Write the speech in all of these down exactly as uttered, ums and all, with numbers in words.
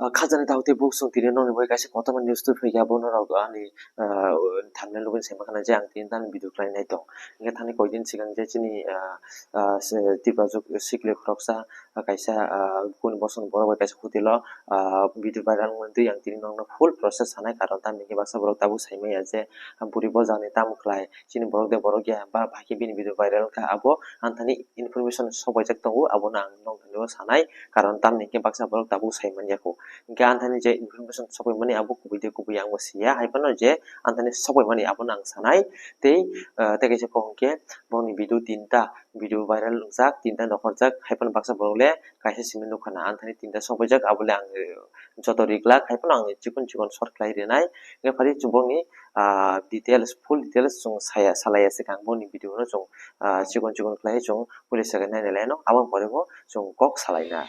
Ah, khajani daktwi buk chwng tini nokni bai kaisa kotorma news twi phaikha, bo norok ani, ah, thumbnail nugwi se mankha je ang tini tamo video khlai nai tong. Hwnkhe thani koichini swkang je chini, ah, ah, se Tiprajwk sikle khoroksa, ah, kaisa, ah, boni bosongni borok bai kaisa hotel o, ah, video viral wngmani twi ang tini nokno full process sanai, karon tamni hwnkhe baksa borok tabuk saimanya je, ah, bwrwi bo jani tamo khlai, chini borok de borok ya, ba bahai khe bini video viral wngkha, abo ang thani information sobaijak tongo, abono ang nokni o sanai, karon tamni hwnkhe baksa borok tabuk sai manya kho. Hwnkhe ang thani je information sobaimani abo kubui de kubui ang bo siya, hai phano je ang thani sobaimani abono ang sanai. Tei, ah, tei kaisa kok hwnkhe boni video tinta video viral wngjak, tinta nokhorjak, hai phano baksa borok le kaisa simi nukha na, ang thani tinta sobaijak, abo le ang, eh, joto ri glak, hai phano ang chikon chikon short khlai rinai. Hwnkhe phari chwng boni, ah, details, full details chwng saya, salaiya swkang boni video no chwng, ah, chikon chikon khlai chwng police se nai nai lai no, aboni pore bo chwng kok salai na.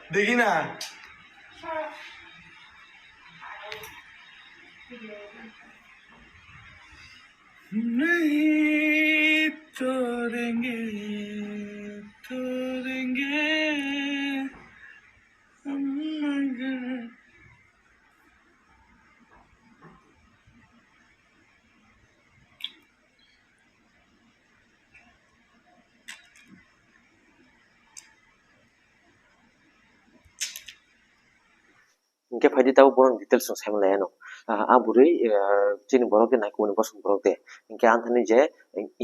Dekhi na. नहीं तोड़ेंगे, तोड़ेंगे हम अगर। Hwnkhe phaidi tabuk borokni details chwng saimalaiyano. Ah, a bwrwi, ah, chini borok de nai kubuni bosong borok de. Hwnkhe ang thani je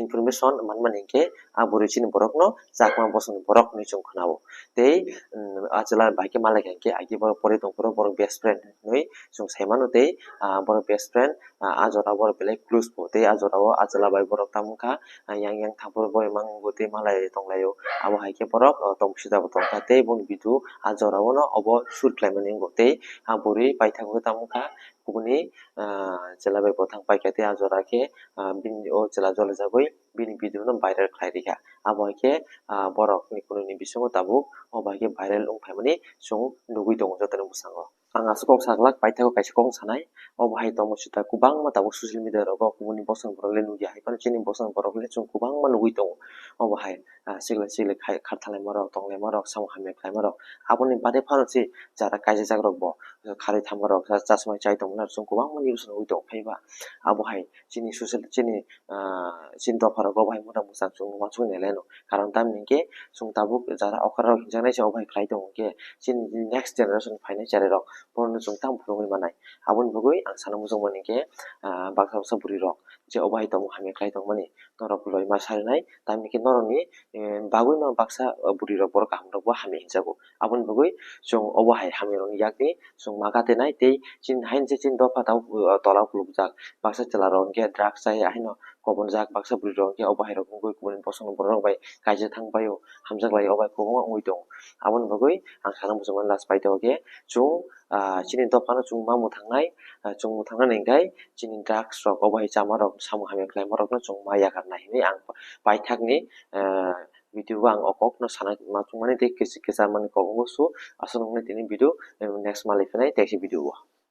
information manmani hwnkhe a bwrwi chini borokno chakma bosongni borok hinwi chwng khwnao. Tei, um, a chwla bai khe malaikha hwnkhe agi borok pori tongphuru borok best friend hinwi chwng saimano tei, ah, borok best friend, ah, a jora borok belai close bo tei a jorao a chwla bai borok tamo wngkha, ah, yang yang thangphuru boroi mang bo tei malai tonglaio. Abo hai khe borok, oh, tong sida bo tongkha tei boni video a jorao no obo shoot khlaimani wngo tei a bwrwi paithakgo tamo wngkha kubuni, ah, chwla bai bwthang paikha tei a jora khe, ah, bini o chwla jolajagwi bini video no viral khlai rikha. Abo hai khe, ah, borok ni kunui ni bisingo tabuk obo hai khe viral wng phaimani chwng nugwi tongo jotoni bwskango. Ang aswk kok saglak, paithago kaisa kok sanai, obo hai tongmo sita kwbangma tabuk social media rogo kubuni bosong borok le nukya, hai phano chini bosong borok le chwng kwbangma nugwi tongo. Obo hai, ah, sikla sikli khai kharthalai ma rok, tonglai ma rok, samung hamya khlai ma rok, aboni bade phano se jara kaijajak rok bo kharwi thangma rok, chasma chai tongma rok chwng kwbangma news nugwi tongo. Phaiba abo hai chini social, chini, ah, chini dopha rogo bo hai mota mwchang chwng uansukgwi nai lai no. Karon tamni hwnkhe chwng tabuk jara okra rok hinjaknai se obo hai khlai tongo hwnkhe chini next generation phainai cherai rok bono chwng tamo phunugwi manai. Aboni bagwi ang sana muchungmani hwnkhe, ah, baksa baksa bwrwi rok je obo hai tongmung hamya khlai tongmani norok loi ma sarinai, tamni hwnkhe norokni, eh, bagwino baksa, ah, bwrwi rok borok kaham rok bo hamya hinjago. Aboni bagwi chwng obo hai hamya rokni yakni chwng ma katinai tei chini haino se chini dopha tabuk, ah, tola khulukjak. Baksa chwla rok hwnkhe drugs chai haino kobonjak, baksa bwrwi rok hwnkhe obo hai rok wngwi kubuni bosongni borok rok bai kaijak thang paio, hamjak lai o bai kwbangma wngwi tongo. Aboni bagwi ang sana muchungmani last paithago khe chwng, ah, chini dophano chwng ma mwthangnai, ah, chwng mwthangnani hwnkhe chini drugs rok obo hai chama rok samung hamya khlaima rokno chwng ma yakarnai hinwi ang paithakni, ah, video o ang o kokno sana muchungmani tei kisa kisa mani kok wngwi su aswk nuknai tini video, eh, next malai phinai teisa video o.